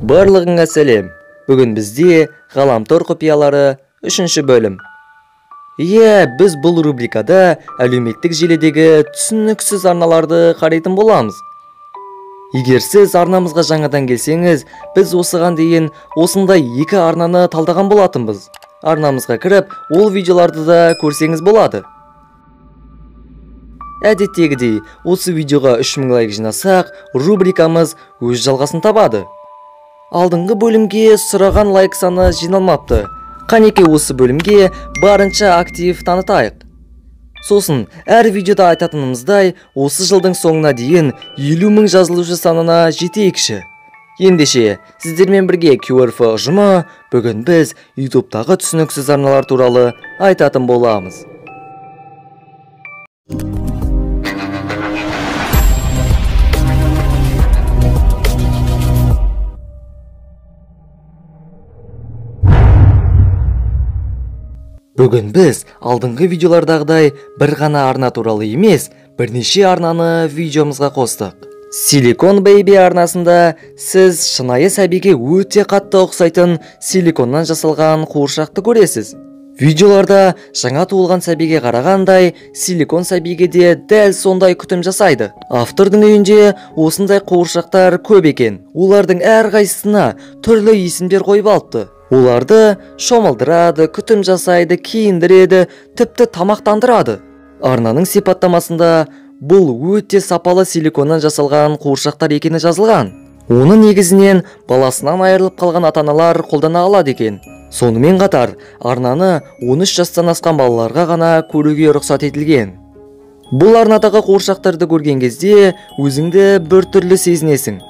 Барлығыңа сәлем. Бүгін бізде ғаламтор құпиялары 3-ші бөлім. Иә, біз бұл рубрикада әлеуметтік желідегі түсініксіз арналарды қарайтын боламыз. Егер сіз арнамызға жаңадан келсеңіз, біз осыған дейін осындай екі арнаны талдаған болатынбыз. Арнамызға кіріп, ол видеоларды да көрсеңіз болады. Әдеттегідей, осы видеоға 3000 лайк жинасақ, рубрикамыз өз жалғасын табады. Алдыңғы бөлімге сұраған лайк саны жиналмапты. Қанеке осы бөлімге барынша актив танытайық. Сосын, әр видеода айтатынымыздай, осы жылдың соңына дейін 50 мың жазылушы санына жетейікші. Ендеше, сіздермен бірге QRF ұжымы, бүгін біз YouTube'тағы түсініксіз арналар туралы айтатын боламыз. Бүгін біз алдыңғы видеолардағыдай бір ғана арна туралы емес, бірнеше арнаны видеомызға қостық. Silicon Baby арнасында сіз шынайы сәбиге өте қатты ұқсайтын силиконнан жасалған қуыршақты көресіз. Видеоларда жаңа туылған сәбиге қарағандай, силикон сәбиге де дәл сондай күтім жасайды. Автордың үйінде осындай қуыршақтар көп екен. Олардың әрқайсысына түрлі есімдер қойып алыпты. Оларды шомылдырады, күтім жасайды, киіндіреді, тіпті тамақтандырады. Арнаның сипаттамасында бұл өте сапалы силиконнан жасалған қуыршақтар екені жазылған. Оны негізінен баласынан айырылып қалған ата-аналар қолдана алады екен. Сонымен қатар, арнаны 13 жастан асқан балаларға ғана көруге рұқсат етілген. Бұл арнадағы қуыршақтарды көрген кезде өзіңді біртүрлі сезінесің.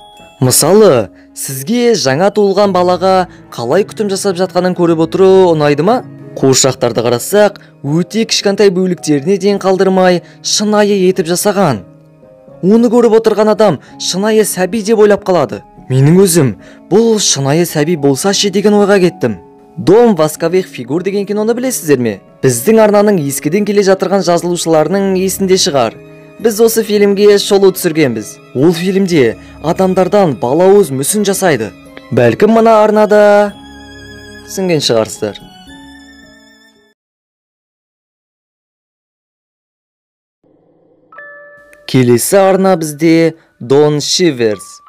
Мысалы, сізге жаңа туылған балаға қалай күтім жасап жатқанын көріп отыру ұнайды ма? Қуыршақтарды қарасақ, өте кішкентай бөліктеріне дейін қалдырмай, шынайы етіп жасаған. Оны көріп отырған адам шынайы сәби деп ойлап қалады. Менің өзім бұл шынайы сәби болса ше деген ойға кеттім. Дом восковых фигур деген киноны білесіздер ме? Біздің арнаның ескіден келе жатырған жазылушыларының есінде шығар. Біз осы фильмге шолу түсіргенбіз. Ол фильмде адамдардан балауыз мүсін жасайды. Бәлкім мына арнада түсінген шығарсыздар. Келесі арна бізде Дон Шиверс.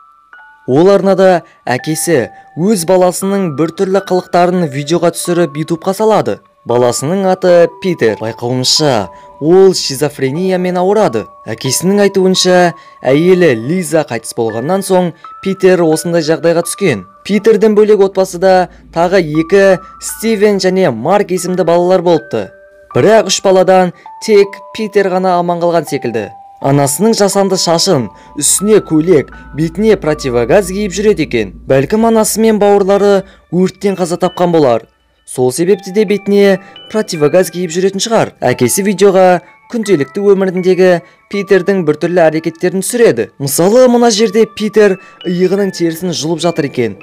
Ол арнада әкесі өз баласының біртүрлі қылықтарын видеоға түсіріп YouTubeқа салады. Баласының аты Питер. Байқауымызша, ол шизофрениямен ауырады. Әкесінің айтуынша, әйелі Лиза қайтыс болғаннан соң Питер осындай жағдайға түскен. Питерден бөлек отбасыда тағы екі Стивен және Марк есімді балалар болыпты. Бірақ үш баладан тек Питер ғана аман қалған секілді. Анасының жасанды шашын, үстіне көйлек, бетіне противогаз киіп жүреді екен. Бәлкім анасы мен бауырлары өрттен қаза тапқан болар. Сол себепті де бетіне противогаз киіп жүретін шығар. Әкесі видеоға күнделікті өміріндегі Питердің біртүрлі әрекеттерін түсіреді. Мысалы, мына жерде Питер иығының терісін жұлып жатыр екен.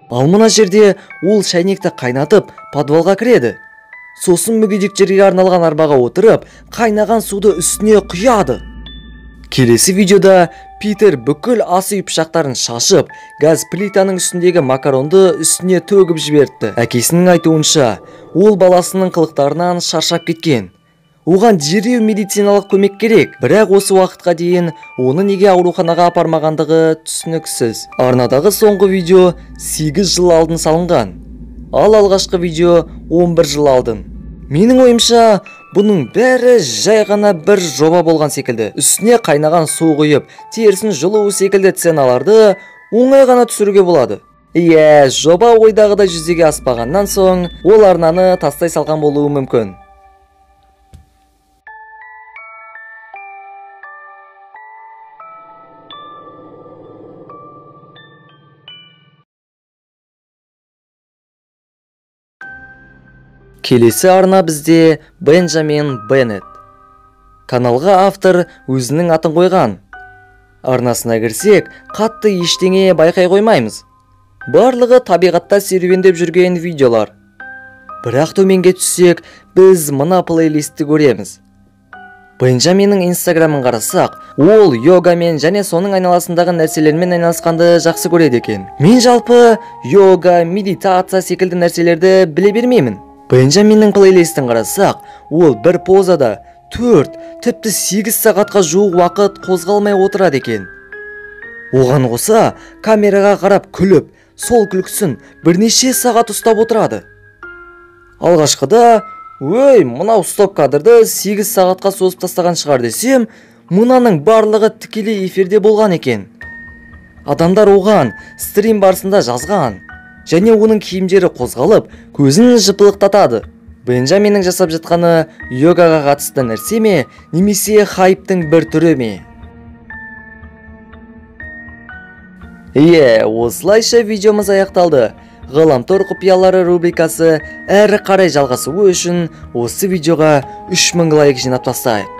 Ал мына жерде ол шәйнекті қайнатып, подвалға кіреді. Сосын мүгедектерге арналған арбаға отырып, қайнаған суды үстіне құяды. Келесі видеода Питер бүкіл ас үй пышақтарын шашып, газ плитаның үстіндегі макаронды үстіне төгіп жіберіпті. Әкесінің айтуынша, ол баласының қылықтарынан шаршап кеткен. Оған дереу медициналық көмек керек. Бірақ осы уақытқа дейін оны неге ауруханаға апармағандығы түсініксіз. Арнадағы соңғы видео 8 жыл алдын салынған. Ал алғашқы видео 11 жыл алдын. Менің ойымша, бұның бәрі жай ғана бір жоба болған секілді. Үстіне қайнаған су құйып, терісін жұлу секілді сценаларды оңай ғана түсіруге болады. Иә, жоба ойдағыдай жүзеге аспағаннан соң, ол арнаны тастай салған болуы мүмкін. Келесі арна бізде Бенджамин Беннет. Каналға автор өзінің атын қойған. Арнасына кірсек, қатты ештеңе байқай қоймаймыз. Барлығы табиғатта серуендеп жүрген видеолар. Бірақ төменге түссек, біз мына плейлистті көреміз. Бенджаминнің инстаграмын қарасақ, ол йогамен және соның айналасындағы нәрселермен айналысқанды жақсы көреді екен. Мен жалпы йога, медитация секілді нәрселерді біле бермеймін. Бенджаминнің плейлистін қарасақ, ол бір позада 4, тіпті 8 сағатқа жуық уақыт қозғалмай отырады екен. Оған қоса камераға қарап күліп, сол күлкісін бірнеше сағат ұстап отырады. Алғашқыда, өй, мынау стоп кадрды 8 сағатқа созып тастаған шығар десем, мынаның барлығы тікелей эфирде болған екен. Адамдар оған стрим барысында жазған және оның киімдері қозғалып, көзін жыпылықтатады. Бенджаминнің жасап жатқаны йогаға қатысты нәрсе ме, немесе хайптың бір түрі ме? Е, осылайша видеомыз аяқталды. Ғаламтор құпиялары рубрикасы әрі қарай жалғасуы үшін осы видеоға 3000 лайк жинап тастайық.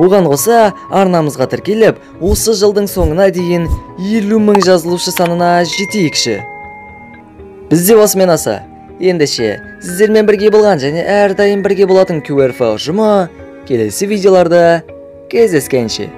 Оған қоса арнамызға тіркеліп, осы жылдың соңына дейін 50 000 жазылушы санына жетейікші. Бізде осымен аса. Ендеше, сіздермен бірге болған және әрдайым бірге болатын QRF ұжымы келесі видеоларда кездескенше.